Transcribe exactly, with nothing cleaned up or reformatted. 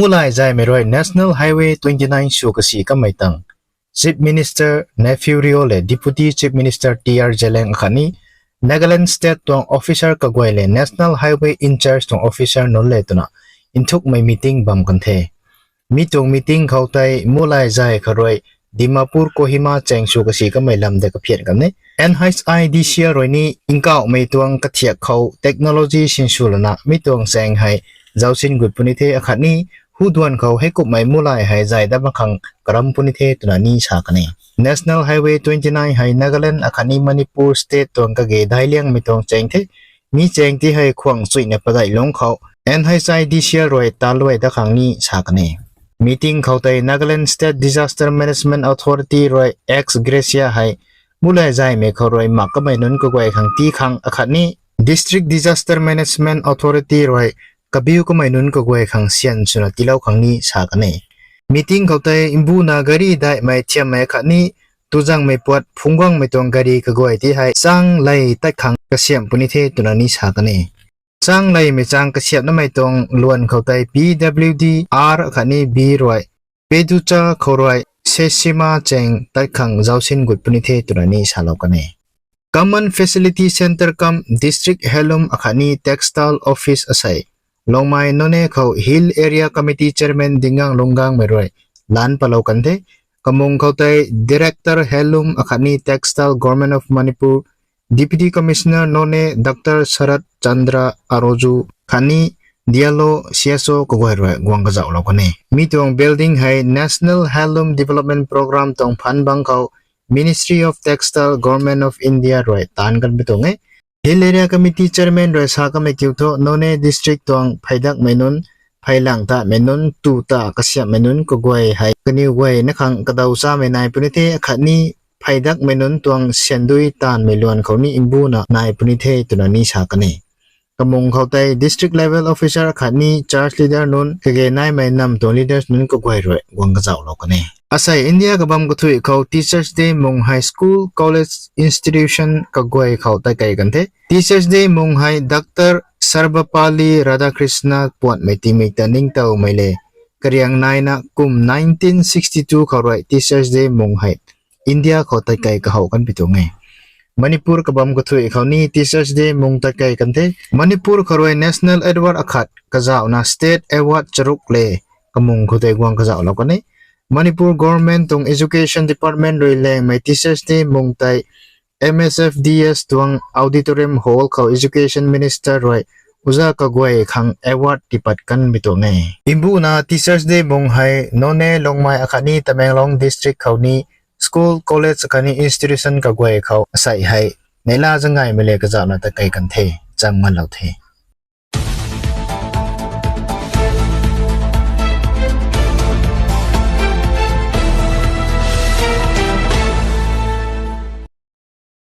Mulay zaymei rui National Highway twenty nine sw kasi kamei tang Chief Minister Neiphiu Rio le Deputy Chief Minister T R Zeliang akhatni Nagaland State tuang officer kaguay le National Highway in-charge tuang officer nunc le twna nthukmei meeting bam kan the. Mi tuang meeting khou tei mulay zay kha rui Dimapur Kohima chaeng sw kasi kamei lam de kaphian kan e. N H I D C L rui ni nkauhmei tuang kathiak khou technology sinsw lana mi tuang chaeng hei zausin gut puni the akhatni huduan khou heikumhmei mulay hei zay dat mak khang karam puni the twna ni sa kan e. National Highway twenty nine hei Nagaland akhatni Manipur state tuang kage daic liangmei tuang chaeng the. Mi chaeng ti hei khwang chuina padeih lungc khou N H I D C L rui taluai dat khang ni sa kan e. Meeting khou tei Nagaland State Disaster Management Authority rui ex gratia hei mulay zaymei khou rui mak kamei nunc kaguay khang tii khang akhatni District Disaster Management Authority rui kabiu kamei nunc kaguay khang syan swna tiilou khang ni sa kan e. Meeting khou tei mbuna gari daihmei thiammei akhatni tuzangmei puat phungc guangmei tuang gari kaguay ti hei chang lei tat khang kasiamh puni the twna ni sa kan e. Chang leimei chang kasiamhnamei tuang luan khou tei P W D R akhatni B rui Peducha khou rui Sesima chaeng tat khang zausin gut puni the twna ni salou kan e. Common Facility Centre cum District Handloom akhatni Textile Office asei Longmai Noney khou Hill Area Committee Chairman Dingang Lunggangmei rui lan palou kan the. Kamung khou tei Director Handloom akhatni Textile, Government of Manipur, Deputy Commissioner Noney Doctor Sarath Chandra Aroju khatni D L O, C S O kaguay rui guang kazauhlou kan e. Mi tuang building hei National Handloom Development Programme tuang phaan bang khou Ministry of Textile, Government of India rui taanv kanmei tuang e. Hill Area Committee Chairman rui sa kamei kiu thu Noney District tuang pheydakmei nunc, pheylang tatmei nunc, tu ta kasiamhmei nunc kaguay hei kaniw guayna khang kadaw chamei nai puni the akhatni pheydakmei nunc tuang syandui taanvmei luan khou ni mbuna nai puni the twna ni sa kan e. Kamung khou tei District Level Officer akhatni Church Leader nunc kage naimei nam tuang leaders nunc kaguay rui guang kazauhlou kan e. Asei India kabam kathuih khou Teachers' Day mung hei school, college, institution kaguay khou tatkei kan the. Teachers' Day mung hei Doctor Sarvepalli Radhakrishnan puanhmei tingmik ta ningtowmei le kariang naina kum nineteen sixty two khou rui Teachers' Day mung hei India khou tatkei kahow kanpui tuang e. Manipur kabam kathuih khou ni Teachers' Day mung tatkei kan the. Manipur khou rui National Award akhat kazauhna State Award charuk le kamung khou tei guang kazauhlou kan e. Manipur Government tuang Education Department rui lengmei Teachers' Day mung tei M S F D S tuang Auditorium Hall khou Education Minister rui uza kaguay khang award tipat kanmei tuang e. Mbuna Teachers' Day mung hei Noney, Longmai akhatni Tamenglong District khou ni school, college akhatni institution kaguay khou asei hei neihla zaeng gaymei le kazauhna tatkei kan the. Cham nganlou the.